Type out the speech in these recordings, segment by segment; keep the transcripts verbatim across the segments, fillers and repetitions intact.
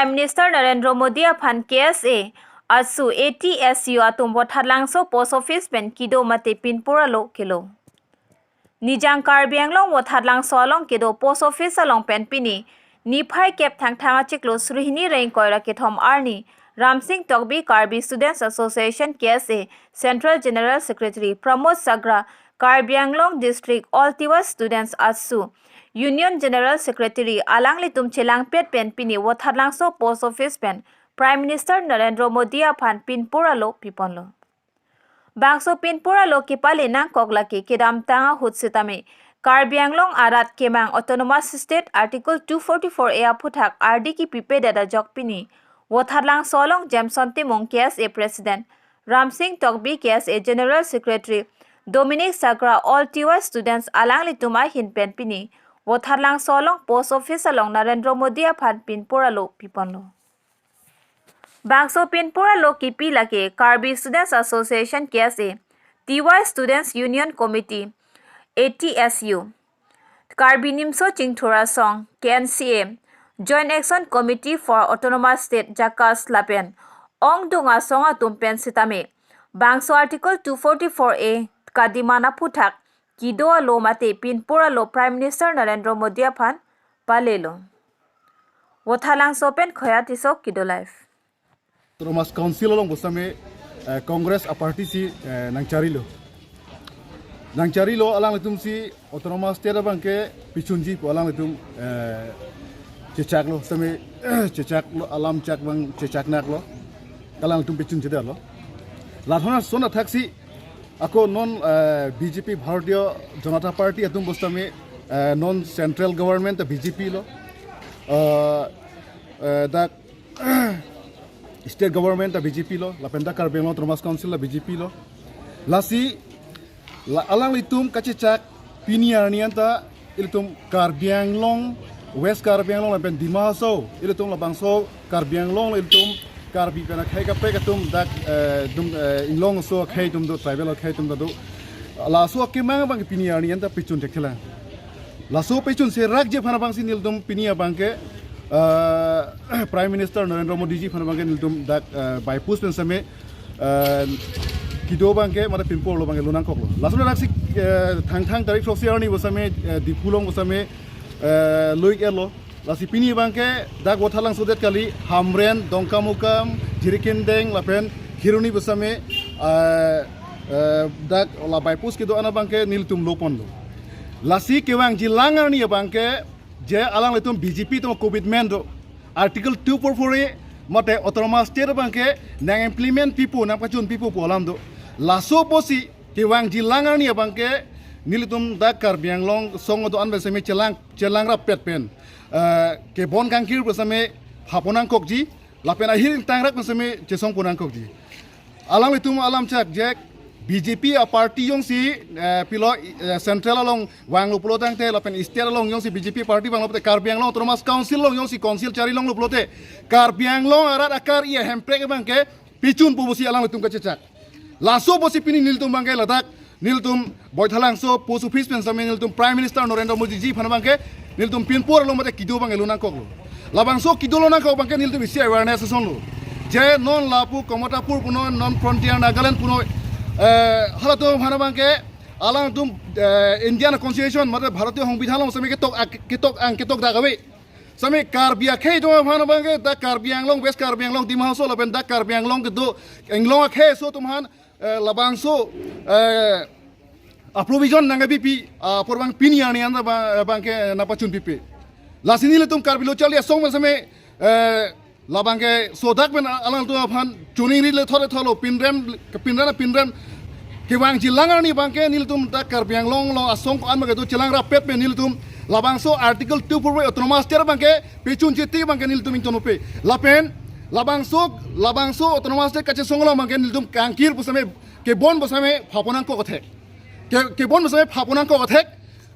Prime Minister Narendra Modi aphan K S A, ASU, A T S U atum Vothatlangso Post Office pen kedo mate pinpur alo kelo. Nijang Karbi Anglong Vothatlangso along kedo Post Office along pen pini niphai kep Thangthang achiklo suri hini ra ingkoi ra kethom arni Ramsing Tokbi Karbi Students Association, K S A, Central General Secretary, Pramod Sagra, Karbi Anglong District All Tiwa Students, ASU, Union General Secretary alanglitum chelangpet pen pini Vothatlangso Post Office pen Prime Minister Narendra Modi aphan pinpur alo piponlo. Bangso pinpur alo kepale nangkok lake kedamtang ahut sitame Karbi Anglong arat kemang Autonomous State Article two forty-four A aphuthak ardi kepipedet ajok pini Vothatlangso along Jameson Timung, K S A President, Ramsing Tokbi, K S A General Secretary, Dominic Sagra, All Tiwa Students alanglitum ahin pen pini Vothatlangso along Post Office along Narendra Modi aphan pinpur alo piponlo. Bangso pinpur alo kepi lake Karbi Students Association, K S A, Tiwa Students Union Committee, A T S U, Karbi Nimso Chingthur Asong, K N C A, Joint Action Committee for Autonomous State, JACAS lapen ongdung asong atum pen sitame bangso Article two forty-four A kademand aphuthak kedo alo mate pinpur alo Prime Minister Narendra Modi aphan palelo. Vothatlangso pen Khoya Tisso, Kido Live. Autonomous Council along pu sitame, eh, Congress a party si, eh, nangcharilo. Nangcharilo, alanglitum si Autonomous State abangke pichunji pu alanglitum, eh, chechaklo, sitame chechaklo, alam chak abang chechaknaklo. Alanglitum pichunchedetlo. Lathona son athaksi ako non, eh, B J P, Bharatiya Janata Party atum pu sitame, eh, non central government ta B J P lo. Eh, eh, dak state government ta B J P lo, lapen dak Karbi Anglong Autonomous Council ta B J P lo. Lasi, la, alanglitum kachechak pini arni anta ilitum Karbi Anglong, West Karbi Anglong lapen Dima Hasao, ilitum labangso Karbi Anglong ilitum Karbi pen akhei kaprek atum dak, eh, dum, eh, inglong aso akhei atum do, tribal akhei atum do. Laso akemang abang pini arni anta pichun thekthelang. Laso pichun serakji aphan abangsi nelitum pini abangke, eh, Prime Minister Narendra Modi ji aphan abangke nelitum dak, eh, by post pen sitame, eh, kedo abangke mate pinpur alo abangke lonangkoklo. Laso dak si, eh, Thangthang tarik throksi arni pu sitame, eh, Diphu along pu sitame, eh, lo-iklo. Lasi pini abangke dak Vothatlangsodet kali, Hamren, Dongkamukam, Jirikindeng lapen Kheroni pu sitame, eh, eh, dak la by post kedo-an abangke nelitum loponlo. Lasi kevangjilang arni abangke je alanglitum B J P atum commitment do. Article two forty-four A mate Autonomous State abangke nang implement pipo, nangpachun pipo pu alam do. Laso apotsi kevangjilang arni abangke nelitum dak Karbi Anglong asong do-an pen sitame chelang, chelangrapet pen, eh, kebon kangkir pu sitame phaponangkokji, lapen ahir ingtangrak pen sitame chesongponangkokji. Alanglitum alam chak je B J P a party jongsi, eh, pilo, eh, central along vanglo pulo tangte lapen state along jongsi B J P party vanglo pulote, Karbi Anglong Autonomous Council along jongsi council charilonglo pulote, Karbi Anglong arat akar-i ahemprek abangke pichunpo pusi alanglitum kachechak. Laso apotsi pini nelitum abangke ladak nelitum Vothatlangso Post Office pen sitame nelitum Prime Minister Narendra Modi ji aphan abangke nelitum pinpur alo mate kedo abangke lonangkoklo. Labangso kedo lonangkok abangke nelitum isi awareness asonlo. Je non lapu Kamatapur punon, non frontier Nagaland punon, eh, halatum aphan abangke alangtum, eh, Indian Constitution mate Bharatiya Songbidhan along sitame ketok ak-, ketok ang ketok dak ave. Sitame Karbi akhei atum aphan abangke dak Karbi Anglong, West Karbi Anglong, Dima Hasao lapen dak Karbi Anglong kedo inglong akhei aso atum aphan, eh, labangso, eh, a provision nangkepipi, ah, apor abang pini arni anta abang, abangke nangpachunpipe. Lasi nelitum Karbi Lo Charli Asong pen sitame, eh, labangke sodak pen alanglitum aphan choningri le thore tholo, pinrem, pinrem, pinrem. Kevangjilang arni abangke nelitum dak Karbi Anglong along asong ko-an abangke do chelangrapet pen nelitum labangso Article two forty-four Autonomous State abangke pichunchiti abangke nelitum ingtonpe. Lapen labangso, labangso Autonomous State kachesong along abangke nelitum kangkir pu sitame, kebon pu sitame phaponangkok athek. Ke, kebon pu sitame phaponangkok athek.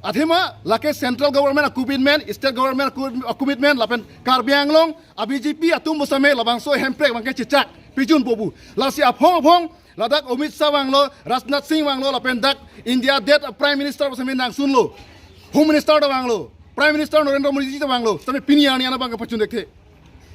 Athema lake central government a commitment, state government a commitment lapen Karbi Anglong a B J P atum pu sitame labangso ahemprek abangke chechak pichunpo pu. Lasi aphong aphong ladak Amit Shah vanglo, Rajnath Singh vanglo, lapen dak India det a Prime Minister pu sitame nangsunlo. Home Minister ta vanglo, Prime Minister Narendra Modi ji ta vanglo, sitame pini arni anta abangke pachun thekthe.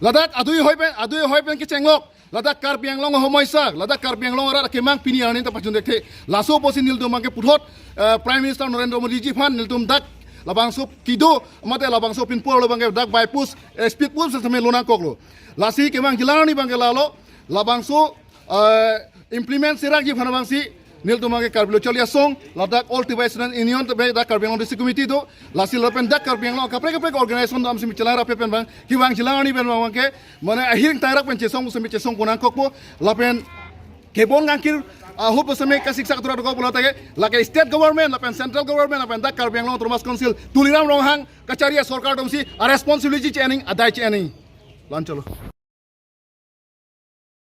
Ladak adui hoi pen, adui hoi pen kechenglok. Ladak Karbi Anglong ahomoisa, ladak Karbi Anglong arat akemang pini arni ta pachun dekthe. Laso apotsi nelitum abangke puthot, eh, Prime Minister Narendra Modi ji aphan nelitum dak labangso kedo, mate labangso pinpur lo abangke dak by post, eh, speed post sitame lonangkoklo. Lasi kemang jilarni abangke lalo, labangso, eh, implement serakji aphan abangsi, nelitum abangke Karbi Lo Charli Asong, ladak All Tibetan Students Union, dak Karbi Anglong District Committee do, lasi lapen dak Karbi Anglong kaprek kaprek organization do amsi mi chelang rapi pen abang, kevang jilarni pen abangke, mane ahiring tangrak pen chesong semi chesong ponangkokpo, lapen kebon kangkir, ah, ahut semi kasiksak tura dokok pulo atake, lake state government, lapen central government, lapen dak Karbi Anglong Autonomous Council, Tuliram Ronghang, kachari asorkar atumsi, a responsibility che-ening, adai che-ening. Lan cholo.